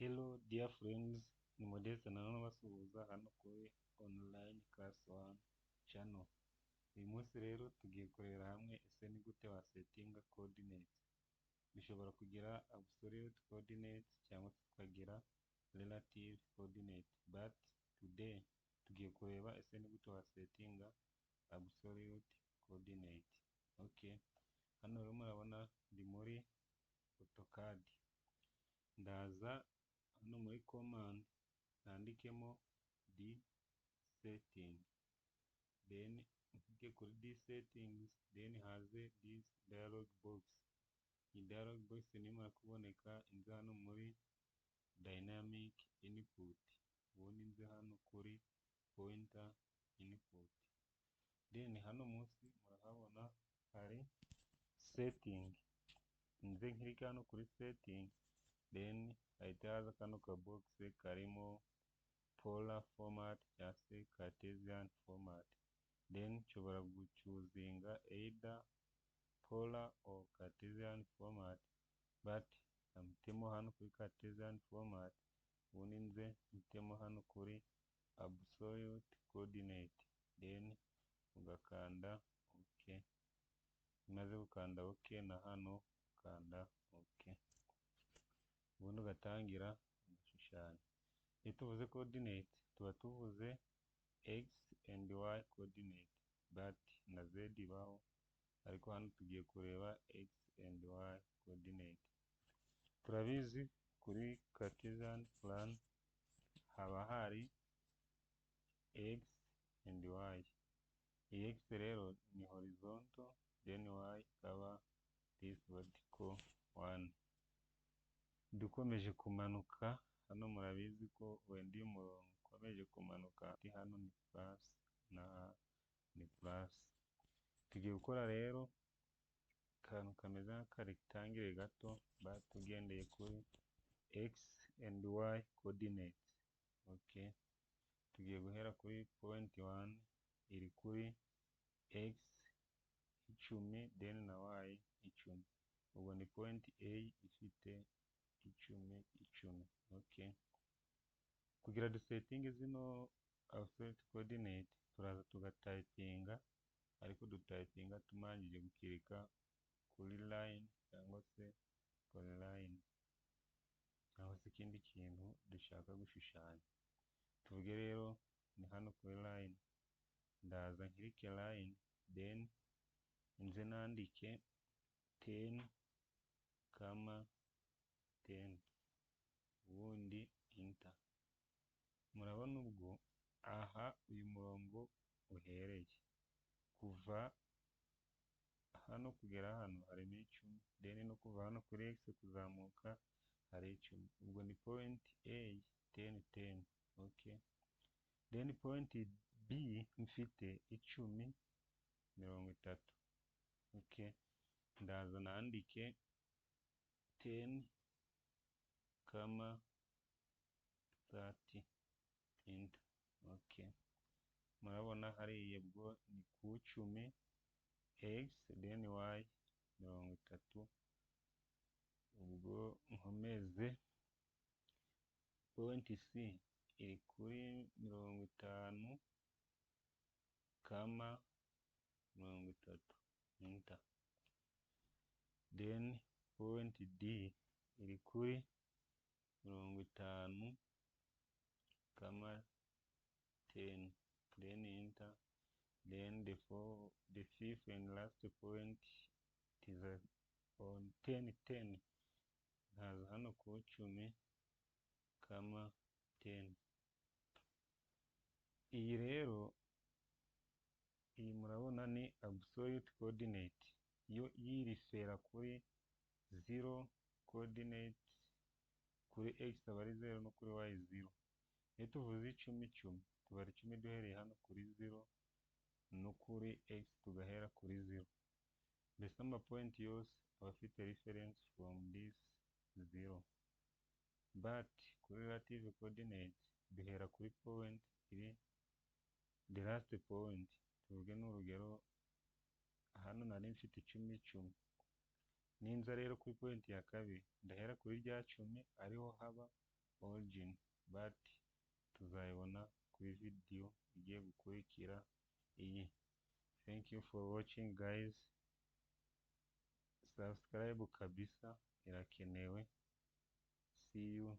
Hello dear friends, ni Modeste nanone ubasuhuza hano kuri Online Class One channel. Uyu munsi rero tugiye kurebera hamwe ese ni gute wasettinga coordinates. Dushobora kugira absolute coordinates cyangwa se tukagira relative coordinate, but today tugiye kureba ese ni gute wasettinga absolute coordinate. Okay, hano rero murabona ndi muri AutoCAD. Ndaza hano muri command nandikemo d setting, then nclicke kuri d settings, then haze this dialog box. Iyi dialog box nimara kuboneka, inze hano muri dynamic input, ubundi nze hano kuri pointer input. Then hano munsi murahabona hari setting, nze nclicke hano kuri setting, then hahita haza kano ka box karimo polar format cyangwa se Cartesian format. Then nshobora guchoosinga either polar or Cartesian format, but mpitemo hano kuri Cartesian format, ubundi nze mpitemo hano kuri absolute coordinate, then ugakanda OK. Umaze gukanda OK, na hano ukanda OK, ubundi ugatangira ugashushanya. Iyo tuvuze coordinate tuba tuvuze x and y coordinate, but na z ibaho, ariko hano tugiye kureba x and y coordinate. Turabizi kuri Cartesian plane haba hari x and y. Iyi x rero ni horizontal, then y ikaba this vertical one. Dukomeje kumanuka hano, murabizi ko wenda iyo umurongo ukomeje kumanuka, hano ni plus n'aha ni plus. Tugiye gukora rero akantu kameze nk'aka rectangle gato, tugendeye kuri x and y coordinate. Okay, tugiye guhera kuri point one iri kuri x 10, then na y 10. Ubwo ni point A ifite 10 10. Okay, kugira dusettinge zino absolute coordinate, turaza tugatypinga, ariko dutypinga tumanjije guclicka kuri line cyangwa se polyline cyangwa se ikindi kintu dushaka gushushanya. Tuvuge rero ni hano kuri line, ndaza nclicke line, then nze nandike 10 comma 10, ubundi enter. Murabona ubwo aha uyu murongo uhereye kuva hano kugera hano harimo 10, then no kuva hano kuri x kuzamuka hari 10. Ubwo ni point A 10 10. Okay, then point B mfite 10 30. Okay, ndaza nandike 10 comma 30, enter. Okay, murabona hariya ubwo ni ku 10 x, then y 30. Ubwo nkomeze, point C iri kuri 50 comma 30, enter. Then point D iri kuri 50 comma 10, then enter. Then the four, the fifth and last point is on 10 10, nkaza hano ku 10 comma 10. Iyi rero, iyi murabona ni absolute coordinate, yo yirefera kuri zero coordinate, kuri x aba ari zero no kuri y zero. Iyo tuvuze 10 10, tubara 10 duhereye hano kuri zero, no kuri x tugahera kuri zero. Mbese amapoint yose aba afite reference from this zero. But kuri relative coordinate duhera kuri point iri the last point. Tuvuge n'urugero, hano nari mfite 10 10, ninza rero kuri point ya kabiri ndahera kuri rya 10 ariho haba Origin, but tuzayibona kuri video igiye gukurikira iyi. Thank you for watching, guys. Subscribe kabisa irakenewe. See you.